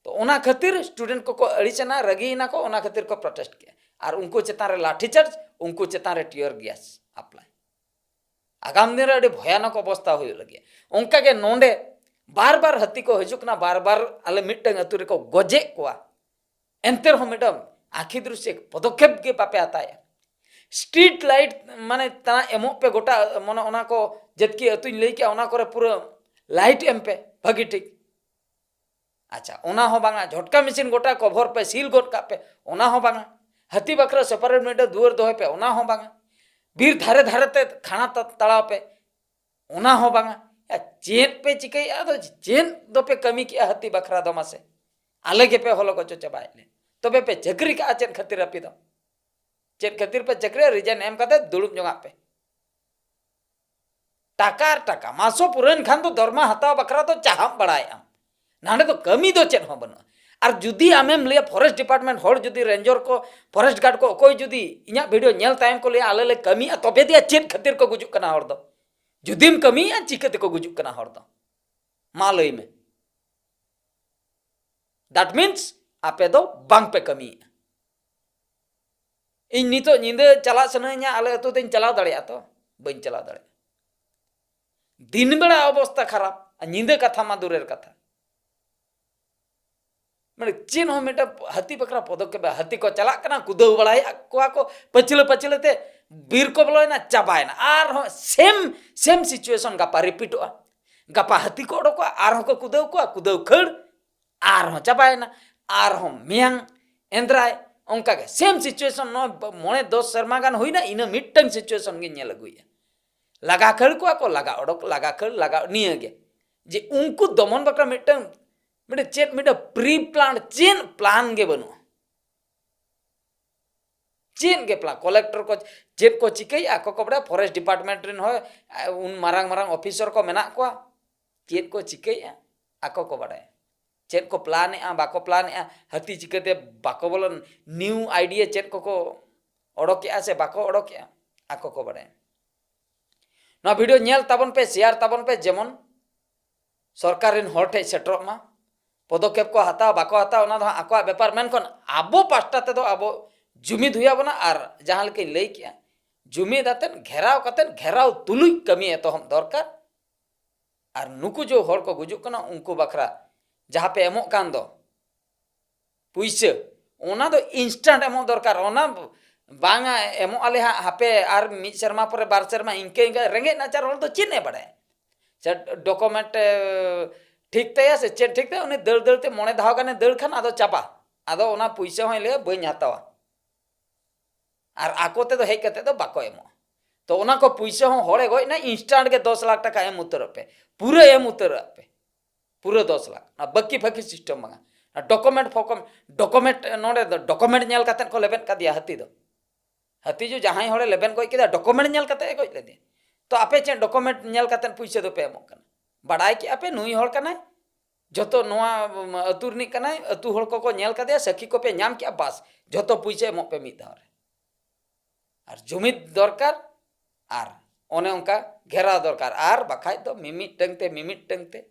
ᱛᱚ ᱚᱱᱟ ᱠᱷᱟᱹᱛᱤᱨ ᱥᱴᱩᱰᱮᱱᱴ ᱠᱚᱠᱚ ᱟᱹᱲᱤᱥ ᱮᱱᱟ, ᱨᱟᱹᱜᱤᱭᱮᱱᱟ ᱠᱚ, ᱚᱱᱟ ᱠᱷᱟᱹᱛᱤᱨ ᱠᱚ ᱯᱨᱚᱴᱮᱥᱴ ᱠᱮᱫᱼᱟ᱾ ᱟᱨ ᱩᱱᱠᱩ ᱪᱮᱛᱟᱱ ᱨᱮ ᱞᱟᱴᱷᱤ ᱪᱟᱨᱡᱽ, ᱩᱱᱠᱩ ᱪᱮᱛᱟᱱ ᱨᱮ ᱴᱤᱭᱟᱨ ᱜᱮᱥ ᱟᱯᱞᱟᱭ᱾ ᱟᱜᱟᱢ ᱫᱤᱱ ᱨᱮ ᱟᱹᱰᱤ ᱵᱷᱚᱭᱟᱱᱚᱠ ᱚᱵᱚᱥᱛᱷᱟ ᱦᱩᱭᱩᱜ ᱞᱟᱹᱜᱤᱫ᱾ ᱚᱱᱠᱟ ᱜᱮ ᱱᱚᱰᱮ ᱵᱟᱨ ᱵᱟᱨ ᱦᱟᱹᱛᱤ ᱠᱚ ᱦᱤᱡᱩᱜ ᱠᱟᱱᱟ, ᱵᱟᱨ ᱵᱟᱨ ᱟᱞᱮ ᱢᱤᱫᱴᱟᱝ ᱟᱹᱛᱩ ᱨᱮᱠᱚ ᱜᱚᱡᱮᱫ ᱠᱚᱣᱟ, ᱮᱱᱛᱮ ᱨᱮᱦᱚᱸ ᱢᱮᱰᱟᱢ ᱟᱹᱠᱷᱤ ᱫᱨᱤᱥᱥᱚ ᱯᱚᱫᱚᱠᱷᱮᱯ ᱜᱮ ᱵᱟᱯᱮ ᱦᱟᱛᱟᱣᱮᱫᱼᱟ᱾ ᱥᱴᱨᱤᱴ ᱞᱟᱭᱤᱴ ᱢᱟᱱᱮ ᱛᱟᱱᱟ ᱮᱢᱚᱜ ᱯᱮ ᱜᱚᱴᱟ, ᱢᱟᱱᱮ ᱚᱱᱟ ᱠᱚ ᱡᱮᱛᱠᱤ ᱟᱹᱛᱩᱧ ᱞᱟᱹᱭ ᱠᱮᱜᱼᱟ, ᱚᱱᱟ ᱠᱚᱨᱮ ᱯᱩᱨᱟᱹ ᱞᱟᱭᱤᱴ ᱮᱢ ᱯᱮ ᱵᱷᱟᱹᱜᱤ ᱴᱷᱤᱠ᱾ ᱟᱪᱪᱷᱟ, ᱚᱱᱟ ᱦᱚᱸ ᱵᱟᱝᱟ, ᱡᱷᱚᱴᱠᱟ ᱢᱮᱥᱤᱱ ᱜᱚᱴᱟ ᱠᱚᱵᱷᱚᱨ ᱯᱮ, ᱥᱤᱞ ᱜᱚᱫ ᱠᱟᱜ ᱯᱮ, ᱚᱱᱟ ᱦᱚᱸ ᱵᱟᱝᱟ᱾ ᱦᱟᱹᱛᱤ ᱵᱟᱠᱷᱨᱟ ᱥᱮᱯᱟᱨᱮᱴ ᱢᱤᱴᱟᱨ ᱫᱩᱣᱟᱹᱨ ᱫᱚᱦᱚᱭ ᱯᱮ, ᱚᱱᱟ ᱦᱚᱸ ᱵᱟᱝᱟ᱾ ᱵᱤᱨ ᱫᱷᱟᱨᱮ ᱫᱷᱟᱨᱮ ᱛᱮ ᱠᱷᱟᱬᱟ ᱛᱟ-, ᱛᱟᱲᱟᱣ ᱯᱮ, ᱚᱱᱟ ᱦᱚᱸ ᱵᱟᱝᱟ᱾ ᱭᱟ, ᱪᱮᱫ ᱯᱮ ᱪᱤᱠᱟᱹᱭᱮᱫᱼᱟ? ᱟᱫᱚ ᱪᱮᱫ ᱫᱚᱯᱮ ᱠᱟᱹᱢᱤ ᱠᱮᱜᱼᱟ ᱦᱟᱹᱛᱤ ᱵᱟᱠᱷᱨᱟ ᱫᱚ? ᱢᱟᱥᱮ, ᱟᱞᱮ ᱜᱮᱯᱮ ᱦᱚᱞᱚ ᱜᱚᱪᱚ ᱪᱟᱵᱟᱭᱮᱫ ᱞᱮ᱾ ᱛᱚᱵᱮ ᱯᱮ ᱪᱟᱹᱠᱨᱤ ᱠᱟᱜᱼᱟ ᱪᱮᱫ ᱠᱷᱟᱹᱛᱤᱨ? ᱟᱯᱮ ᱫᱚ ᱪᱮᱫ ᱠᱷᱟᱹᱛᱤᱨ ᱯᱮ ᱪᱟᱹᱠᱨᱤᱭᱟ? ᱨᱤᱡᱟᱭᱤᱱ ᱮᱢ ᱠᱟᱛᱮ ᱫᱩᱲᱩᱵ ᱧᱚᱜᱟᱜ ᱯᱮ᱾ ᱴᱟᱠᱟ ᱟᱨ ᱴᱟᱠᱟ, ᱢᱟᱥᱚ ᱯᱩᱨᱟᱹᱣᱮᱱ ᱠᱷᱟᱱ ᱫᱚ ᱫᱚᱨᱢᱟ ᱦᱟᱛᱟᱣ ᱵᱟᱠᱷᱨᱟ ᱫᱚ ᱪᱟᱦᱟᱵ ᱵᱟᱲᱟᱭᱮᱫ ᱟᱢ᱾ ᱱᱟᱸᱰᱮ ᱫᱚ ᱠᱟᱹᱢᱤ ᱫᱚ ᱪᱮᱫ ᱦᱚᱸ ᱵᱟᱹᱱᱩᱜᱼᱟ᱾ ᱟᱨ ᱡᱩᱫᱤ ᱟᱢᱮᱢ ᱞᱟᱹᱭᱟ, ᱯᱷᱚᱨᱮᱥᱴ ᱰᱤᱯᱟᱨᱴᱢᱮᱱᱴ ᱦᱚᱲ ᱡᱩᱫᱤ, ᱨᱮᱧᱡᱚᱨ ᱠᱚ, ᱯᱷᱚᱨᱮᱥᱴ ᱜᱟᱨᱰ ᱠᱚ, ᱚᱠᱚᱭ ᱡᱩᱫᱤ ᱤᱧᱟᱹᱜ ᱵᱷᱤᱰᱤᱭᱳ ᱧᱮᱞ ᱛᱟᱭᱚᱢ ᱠᱚ ᱞᱟᱹᱭᱟ, "ᱟᱞᱮ ᱞᱮ ᱠᱟᱹᱢᱤᱭᱟ", ᱛᱚᱵᱮ ᱫᱮᱭᱟ ᱪᱮᱫ ᱠᱷᱟᱹᱛᱤᱨ ᱠᱚ ᱜᱩᱡᱩᱜ ᱠᱟᱱᱟ ᱦᱚᱲ ᱫᱚ? ᱡᱩᱫᱤᱢ ᱠᱟᱹᱢᱤᱭᱟ, ᱪᱤᱠᱟᱹ ᱛᱮᱠᱚ ᱜᱩᱡᱩᱜ ᱠᱟᱱᱟ ᱦᱚᱲ ᱫᱚ? ᱢᱟ ᱞᱟᱹᱭ ᱢᱮ᱾ That means, ᱟᱯᱮ ᱫᱚ ᱵᱟᱝ ᱯᱮ ᱠᱟᱹᱢᱤᱭᱮᱫᱼᱟ᱾ ᱤᱧ ᱱᱤᱛᱚᱜ ᱧᱤᱫᱟᱹ ᱪᱟᱞᱟᱜ ᱥᱟᱱᱟᱧᱟ, ᱟᱞᱮ ᱟᱹᱛᱩ ᱛᱮᱧ ᱪᱟᱞᱟᱣ ᱫᱟᱲᱮᱭᱟᱜᱼᱟ ᱛᱚ? ᱵᱟᱹᱧ ᱪᱟᱞᱟᱣ ᱫᱟᱲᱮᱭᱟᱜᱼᱟ᱾ ᱫᱤᱱ ᱵᱮᱲᱟ ᱚᱵᱚᱥᱛᱟ ᱠᱷᱟᱨᱟᱯ, ᱟᱨ ᱧᱤᱫᱟᱹ ᱠᱟᱛᱷᱟ ᱢᱟ ᱫᱩᱨᱮᱨ ᱠᱟᱛᱷᱟ᱾ ᱢᱟᱱᱮ ᱪᱮᱫ ᱦᱚᱸ ᱢᱤᱫᱴᱟᱝ ᱦᱟᱹᱛᱤ ᱵᱟᱠᱷᱨᱟ ᱯᱚᱫᱚᱠᱷᱮᱯ ᱵᱟᱭ, ᱦᱟᱹᱛᱤ ᱠᱚ ᱪᱟᱞᱟᱜ ᱠᱟᱱᱟ, ᱠᱩᱫᱟᱹᱣ ᱵᱟᱲᱟᱭᱮᱫ ᱠᱚᱣᱟ ᱠᱚ ᱯᱟᱹᱪᱷᱞᱟᱹ ᱯᱟᱹᱪᱷᱞᱟᱹ ᱛᱮ, ᱵᱤᱨ ᱠᱚ ᱵᱚᱞᱚᱭᱮᱱᱟ, ᱪᱟᱵᱟᱭᱮᱱᱟ᱾ ᱟᱨᱦᱚᱸ same same situation ᱜᱟᱯᱟ ᱨᱤᱯᱤᱴᱚᱜᱼᱟ᱾ ᱜᱟᱯᱟ ᱦᱟᱹᱛᱤ ᱠᱚ ᱚᱰᱚᱠᱚᱜᱼᱟ, ᱟᱨᱦᱚᱸ ᱠᱚ ᱠᱩᱫᱟᱹᱣ ᱠᱚᱣᱟ, ᱠᱩᱫᱟᱹᱣ ᱠᱷᱟᱹᱲ, ᱟᱨᱦᱚᱸ ᱪᱟᱵᱟᱭᱮᱱᱟ, ᱟᱨᱦᱚᱸ ᱢᱮᱭᱟᱝ, ᱮᱸᱫᱽᱨᱟᱭ, ᱚᱱᱠᱟᱜᱮ same situation᱾ ᱱᱚᱣᱟ ᱢᱚᱬᱮ ᱫᱚᱥ ᱥᱮᱨᱢᱟ ᱜᱟᱱ ᱦᱩᱭᱱᱟ, ᱤᱱᱟᱹ ᱢᱤᱫᱴᱟᱝ situation ᱜᱤᱧ ᱧᱮᱞ ᱟᱹᱜᱩᱭᱮᱫᱼᱟ᱾ ᱞᱟᱜᱟ ᱠᱷᱟᱹᱲ ᱠᱚᱣᱟ ᱠᱚ, ᱞᱟᱜᱟ ᱚᱰᱚᱠ, ᱞᱟᱜᱟ ᱠᱷᱟᱹᱲ, ᱞᱟᱜᱟ, ᱱᱤᱭᱟᱹᱜᱮ᱾ ᱡᱮ ᱩᱱᱠᱩ ᱫᱚᱢᱚᱱ ᱵᱟᱠᱷᱨᱟ ᱢᱤᱫᱴᱟᱝ, ᱢᱤᱫᱴᱟᱝ ᱪᱮᱫ, ᱢᱤᱫᱴᱟᱝ pre plan, ᱪᱮᱫ plan ᱜᱮ ᱵᱟᱹᱱᱩᱜᱼᱟ᱾ ᱪᱮᱫ ᱜᱮ plan, ᱠᱚᱞᱮᱠᱴᱚᱨ ᱠᱚ ᱪᱮᱫ ᱠᱚ ᱪᱤᱠᱟᱹᱭᱮᱫᱼᱟ ᱟᱠᱚ ᱠᱚ ᱵᱟᱲᱟᱭᱟ, forest department ᱨᱮᱱ ᱦᱚᱸ, ᱩᱱ ᱢᱟᱨᱟᱝ ᱢᱟᱨᱟᱝ officer ᱠᱚ ᱢᱮᱱᱟᱜ ᱠᱚᱣᱟ, ᱪᱮᱫ ᱠᱚ ᱪᱤᱠᱟᱹᱭᱮᱫᱼᱟ ᱟᱠᱚ ᱠᱚ ᱵᱟᱲᱟᱭᱟ᱾ ᱪᱮᱫ ᱠᱚ plan ᱮᱫᱼᱟ, ᱵᱟᱠᱚ plan ᱮᱫᱼᱟ, ᱦᱟᱹᱛᱤ ᱪᱤᱠᱟᱹᱛᱮ ᱵᱟᱠᱚ ᱵᱚᱞᱚᱱ, new idea ᱪᱮᱫ ᱠᱚᱠᱚ ᱚᱰᱚᱠᱮᱫᱼᱟ ᱥᱮ ᱵᱟᱠᱚ ᱚᱰᱚᱠᱮᱫᱼᱟ, ᱟᱠᱚ ᱠᱚ ᱵᱟᱲᱟᱭᱟ᱾ ᱱᱚᱣᱟ video ᱧᱮᱞ ᱛᱟᱵᱚᱱ ᱯᱮ, share ᱛᱟᱵᱚᱱ ᱯᱮ, ᱡᱮᱢᱚᱱ ᱥᱚᱨᱠᱟᱨ ᱨᱮᱱ ᱦᱚᱲ ᱴᱷᱮᱱ ᱥᱮᱴᱮᱨᱚᱜ ᱢᱟ᱾ ᱯᱚᱫᱚᱠᱷᱮᱯ ᱠᱚ ᱦᱟᱛᱟᱣᱟ ᱵᱟᱠᱚ ᱦᱟᱛᱟᱣᱟ, ᱚᱱᱟ ᱫᱚ ᱦᱟᱸᱜ ᱟᱠᱚᱣᱟᱜ ᱵᱮᱯᱟᱨ, ᱢᱮᱱᱠᱷᱟᱱ ᱟᱵᱚ ᱯᱟᱥᱴᱟ ᱛᱮᱫᱚ ᱟᱵᱚ ᱡᱩᱢᱤᱫ ᱦᱩᱭ ᱟᱵᱚᱱᱟ᱾ ᱟᱨ ᱡᱟᱦᱟᱸ ᱞᱮᱠᱟᱧ ᱞᱟᱹᱭ ᱠᱮᱜᱼᱟ, ᱡᱩᱢᱤᱫ ᱟᱛᱮᱫ, ᱜᱷᱮᱨᱟᱣ ᱠᱟᱛᱮᱫ, ᱜᱷᱮᱨᱟᱣ ᱛᱩᱞᱩᱡ ᱠᱟᱹᱢᱤ ᱮᱛᱚᱦᱚᱵ ᱫᱚᱨᱠᱟᱨ᱾ ᱟᱨ ᱱᱩᱠᱩ ᱡᱮ ᱦᱚᱲ ᱠᱚ ᱜᱩᱡᱩᱜ ᱠᱟᱱᱟ, ᱩᱱᱠᱩ ᱵᱟᱠᱷᱨᱟ ᱡᱟᱦᱟᱸ ᱯᱮ ᱮᱢᱚᱜ ᱠᱟᱱ ᱫᱚ ᱯᱩᱭᱥᱟᱹ, ᱚᱱᱟ ᱫᱚ instant ᱮᱢᱚᱜ ᱫᱚᱨᱠᱟᱨ᱾ ᱚᱱᱟ ᱵᱟᱝᱟ ᱮᱢᱚᱜ ᱟᱞᱮ ᱦᱟᱸᱜ, ᱦᱟᱯᱮ ᱟᱨ ᱢᱤᱫ ᱥᱮᱨᱢᱟ ᱯᱚᱨᱮ, ᱵᱟᱨ ᱥᱮᱨᱢᱟ, ᱤᱱᱠᱟᱹ ᱤᱱᱠᱟᱹ, ᱨᱮᱸᱜᱮᱡ ᱱᱟᱪᱟᱨ ᱦᱚᱲ ᱫᱚ ᱪᱮᱫ ᱮ ᱵᱟᱲᱟᱭᱟ? ᱥᱮ document, ᱮ, ᱴᱷᱤᱠ ᱛᱟᱭᱟ ᱥᱮ ᱪᱮᱫ ᱴᱷᱤᱠ ᱛᱟᱭᱟ, ᱩᱱᱤ ᱫᱟᱹᱲ ᱫᱟᱹᱲ ᱛᱮ ᱢᱚᱬᱮ ᱫᱷᱟᱣ ᱜᱟᱱᱮ ᱫᱟᱹᱲ ᱠᱷᱟᱱ ᱟᱫᱚ ᱪᱟᱵᱟ᱾ ᱟᱫᱚ ᱚᱱᱟ ᱯᱩᱭᱥᱟᱹ ᱦᱚᱸᱭ ᱞᱟᱹᱭᱟ, "ᱵᱟᱹᱧ ᱦᱟᱛᱟᱣᱟ᱾" ᱟᱨ ᱟᱠᱚ ᱛᱮᱫᱚ ᱦᱮᱡ ᱠᱟᱛᱮ ᱫᱚ ᱵᱟᱠᱚ ᱮᱢᱚᱜᱼᱟ᱾ ᱛᱚ ᱚᱱᱟ ᱠᱚ ᱯᱩᱭᱥᱟᱹ ᱦᱚᱸ ᱦᱚᱲᱮ ᱜᱚᱡ ᱮᱱᱟ, instant ᱜᱮ ᱫᱚᱥ ᱞᱟᱠᱷ ᱴᱟᱠᱟ ᱮᱢ ᱩᱛᱟᱹᱨᱚᱜ ᱯᱮ, ᱯᱩᱨᱟᱹ ᱮᱢ ᱩᱛᱟᱹᱨᱚᱜ ᱯᱮ, ᱯᱩᱨᱟᱹ ᱫᱚᱥ ᱞᱟᱠᱷ᱾ ᱚᱱᱟ ᱵᱟᱹᱠᱤ ᱯᱷᱟᱹᱠᱤ system ᱵᱟᱝᱟ᱾ ᱚᱱᱟ document ᱯᱷᱚᱠᱚᱢ, document, ᱱᱚᱰᱮ ᱫᱚ document ᱧᱮᱞ ᱠᱟᱛᱮ ᱠᱚ ᱞᱮᱵᱮᱫ ᱠᱟᱫᱮᱭᱟ ᱦᱟᱹᱛᱤ ᱫᱚ᱾ ᱦᱟᱹᱛᱤ ᱡᱚ ᱡᱟᱦᱟᱸᱭ ᱦᱚᱲᱮ ᱞᱮᱵᱮᱫ ᱜᱚᱡ ᱠᱮᱫᱟ, document ᱧᱮᱞ ᱠᱟᱛᱮ ᱮ ᱜᱚᱡ ᱞᱮᱫᱮᱭᱟ᱾ ᱛᱚ ᱟᱯᱮ ᱪᱮᱫ document ᱧᱮᱞ ᱠᱟᱛᱮ ᱯᱩᱭᱥᱟᱹ ᱫᱚᱯᱮ ᱮᱢᱚᱜ ᱠᱟᱱᱟ? ᱵᱟᱰᱟᱭ ᱠᱮᱜᱼᱟ ᱯᱮ ᱱᱩᱭ ᱦᱚᱲ ᱠᱟᱱᱟᱭ, ᱡᱚᱛᱚ ᱱᱚᱣᱟ, ᱩᱢ, ᱟᱹᱛᱩ ᱨᱤᱱᱤᱡ ᱠᱟᱱᱟᱭ, ᱟᱹᱛᱩ ᱦᱚᱲ ᱠᱚᱠᱚ ᱧᱮᱞ ᱠᱟᱫᱮᱭᱟ, ᱥᱟᱹᱠᱷᱤ ᱠᱚᱯᱮ ᱧᱟᱢ ᱠᱮᱜᱼᱟ, ᱵᱟᱥ, ᱡᱚᱛᱚ ᱯᱩᱭᱥᱟᱹ ᱮᱢᱚᱜ ᱯᱮ ᱢᱤᱫ ᱫᱷᱟᱣ ᱨᱮ᱾ ᱟᱨ ᱡᱩᱢᱤᱫ ᱫᱚᱨᱠᱟᱨ, ᱟᱨ ᱚᱱᱮ ᱚᱱᱠᱟ ᱜᱷᱮᱨᱟᱣ ᱫᱚᱨᱠᱟᱨ, ᱟᱨ ᱵᱟᱠᱷᱟᱡ ᱫᱚ ᱢᱤᱢᱤᱫᱴᱟᱝ ᱛᱮ, ᱢᱤᱢᱤᱫᱴᱟᱝ ᱛᱮ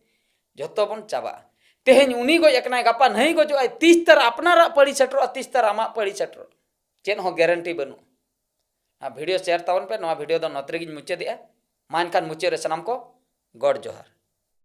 ᱡᱚᱛᱚ ᱵᱚᱱ ᱪᱟᱵᱟᱜᱼᱟ᱾ ᱛᱮᱦᱮᱧ ᱩᱱᱤ ᱜᱚᱡ ᱟᱠᱟᱱᱟᱭ, ᱜᱟᱯᱟ ᱱᱟᱹᱭ ᱜᱚᱡᱚᱜᱼᱟᱭ, ᱛᱤᱥ ᱛᱟᱨ ᱟᱯᱱᱟᱨᱟᱜ ᱯᱟᱹᱲᱤ ᱥᱮᱴᱮᱨᱚᱜᱼᱟ, ᱛᱤᱥ ᱛᱟᱨ ᱟᱢᱟᱜ ᱯᱟᱹᱲᱤ ᱥᱮᱴᱮᱨᱚᱜᱼᱟ, ᱪᱮᱫ ᱦᱚᱸ ᱜᱮᱨᱮᱱᱴᱤ ᱵᱟᱹᱱᱩᱜᱼᱟ᱾ ᱟᱨ ᱵᱷᱤᱰᱤᱭᱳ ᱥᱮᱭᱟᱨ ᱛᱟᱵᱚᱱ ᱯᱮ᱾ ᱱᱚᱣᱟ ᱵᱷᱤᱰᱤᱭᱳ ᱫᱚ ᱱᱚᱛᱮ ᱨᱮᱜᱮᱧ ᱢᱩᱪᱟᱹᱫᱮᱜᱼᱟ᱾ ᱢᱟ ᱮᱱᱠᱷᱟᱱ ᱢᱩᱪᱟᱹᱫ ᱨᱮ ᱥᱟᱱᱟᱢ ᱠᱚ ᱜᱚᱰ ᱡᱚᱦᱟᱨ᱾